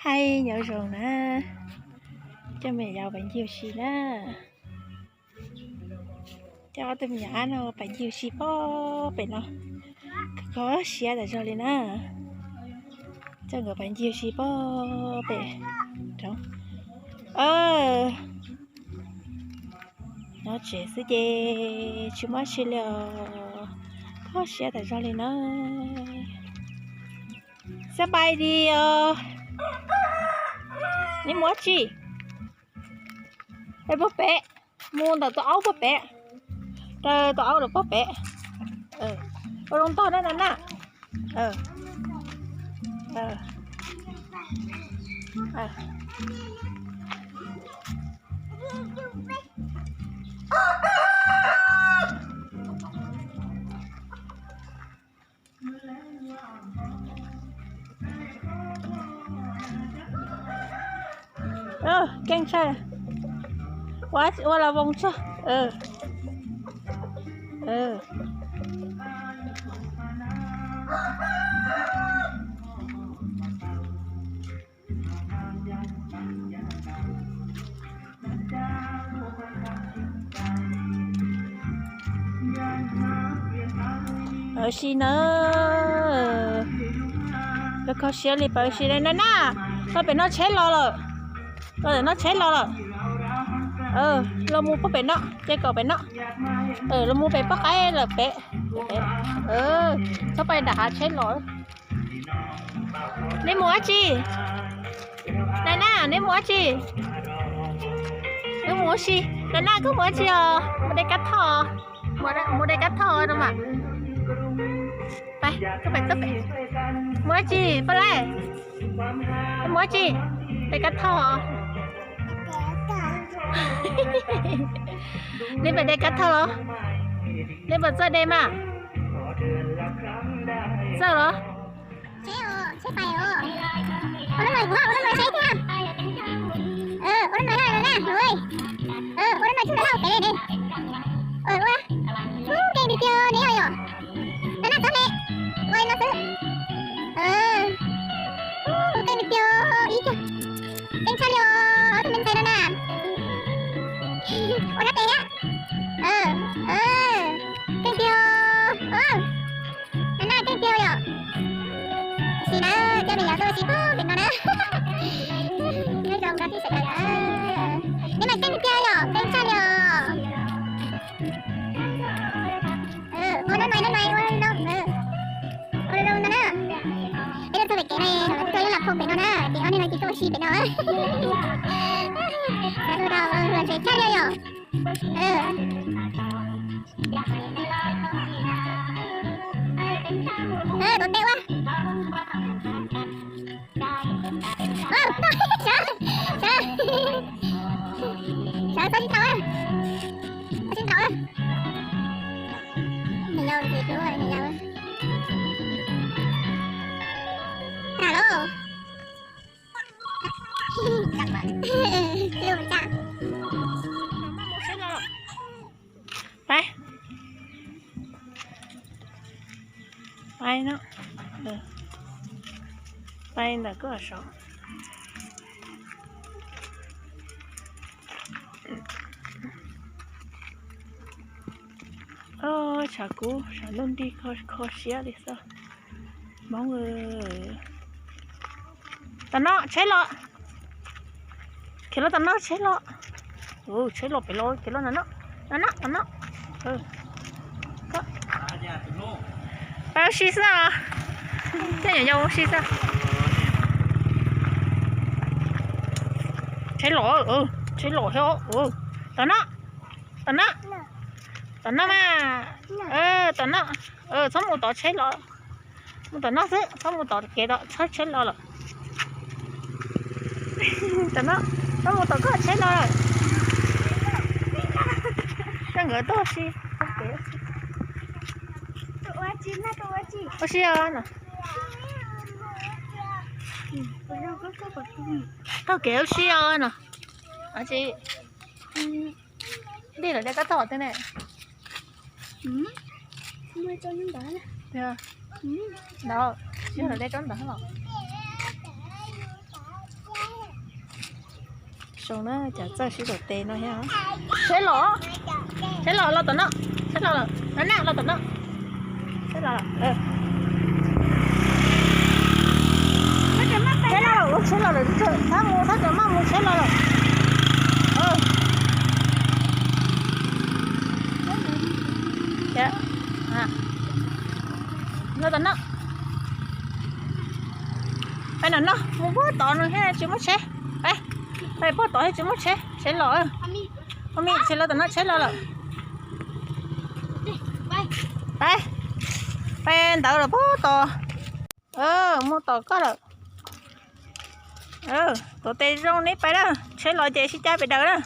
Hais nyob zoo na, coj me nyuam yaus pais ncig ua si na. Coj ob tug me nyuam ab no pais ncig ua si pob pem no, kho siab tas zog li na. Coj nkawd pais ncig ua si pob pem roob. Nyob tsev xwb ces tsis muaj tsi li os, kho siab tas zog li na. Xab pais di os. Neb mus ua tsi? Peb puag pem, mus ntawm tus aub puag pem, raws tus aub lawm puag pem. Ua zoo ntog na na na. Keej tshaj, ua los voos tshaj. Pawv si na, pawv kho siab li pawv si na na. Puag pem no tsheb los lawm, los pem no tsheb los lawm. Los mus puag pem no, ces kom pem no. Los mus pem poj qaib lawm pem. Txhob pais nram hav tsheb los. Neb mus ua tsi? Na na, neb mus ua tsi? Wb mus ua si. Na na, koj mus ua tsi os? Mus de kab thoj. Mus de kab thoj no mas. Pais, koj pais tub pem. Mus ua tsi, Paj Laij? Mus ua tsi? De kab thoj. Neb pais de kab thoj los? Neb puas txawj de mas? Txawj los? Ua lub no kuv ho ua lub no saib thiab. Ua lub no na, ua lub no tsis tau lauj pem ne. Ua, ua, keej tiag tiag ne yom. No na txhob ne, ua no xwb. Ua keej tiag tiag ib tug. Keej tshaj li os, ob tug me ntxhais no na. Ua no tes thiab. Keej tiag. No na keej tiag yom. Sim na, coj me nyuam tuaj ua si pem no na. Nyob zoo rau tib sawv daws na. Neb mas keej tiag yom, keej tshaj li os. Ua no, ua no, ua no na. Peb tuaj txog pem kev no, tuaj ib lam phoom pem no na, ces ob neeg no ces tuaj ua si pem no. Xav tuaj rau los tsev tshaj li yom. Tuav tes ua. Sawv, sawv, sawv txhob sib tau, txhob sib tau. Nws yau, nws yau. Hello. Pais, pais no, pais ntawm koj saum. Tshav kub, tshav ntuj nrig kho siab li xwb. Hmoob, tam no tsheb los, khiav los tam no tsheb los. Tsheb los pem los khiav los no no, no no no. Pais ua si xwb os, coj nyuam yaus ua si xwb. Tsheb los, tsheb los thiab. Tom no, tom no, tom no mas, tom no, txhob mus tod tsheb los. Mus tom no xwb, txhob mus tom kev tod, txhob tsheb los lawm. Tom no, txhob mus tom koj tsheb los lawm. Koj nkawd tuaj si. Ua si os no. Taug kev ua si os no. Tsis, dej lawv de kab thoj tej ne. Ntawd, tsis yog lawv de rau ntawd los. Zoo na, cov txawj sib tom tes no thiab. Tsheb los, tsheb los, los tom no, tsheb los lawm, no na, los tom no. Tsheb los lawm. Tsheb los lawm, tsheb los lawm, thab mus, thab cov maj mus, tsheb los lawm. Los tom no. Peb no no mus puag tod no thiab tsis muaj tsheb. Peb, peb puag tod thiab tsis muaj tsheb, tsheb los. Ua me tsheb los tom no, tsheb los lawm. Peb, peb ntawd los puag tod. Mus tom koj lawm. Tuav tes zoo neb pais na, tsheb los ces sib cab pes daws na.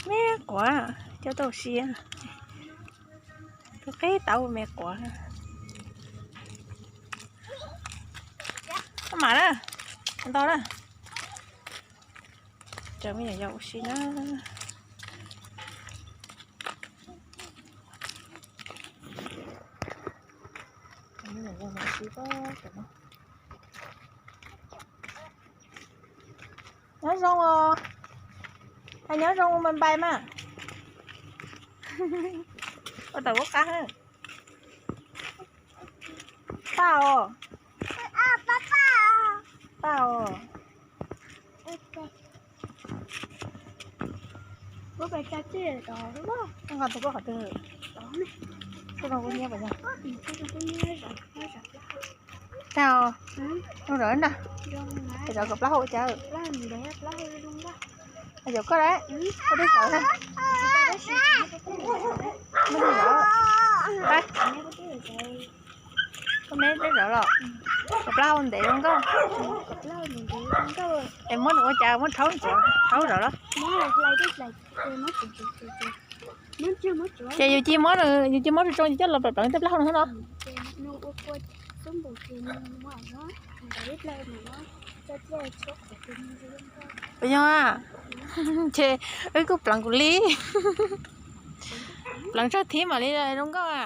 Me quav, coj tau siab. Tus qeb tau me quav. Mam na, ntau na. Cov me nyuam yaus ua si na. Nyob zoo os. Nyob zoo, mus npais mas. Ua tau ua qab. Paj os. Paj os. Nqa tus koj qhov twg? Koj no kuv nyiab puas yog? Tag, zoo zawv na. Zawv kom plaub hau ua cas. Yog koj lawm, koj twb zawv na. Koj me twb zawv los. Kom plaub hau ntev zoo nkauj. Es muab nws ua cas, muab rhaub ntxuav, rhaub zawv los? Ces yus cia muab, yus cia muab tsoo tsoo coj los pleev pleev tej plaub hau no no. Puas yog? Ces wb kuj pleev kuv li. Pleev tsawg thib mam li zoo nkauj a.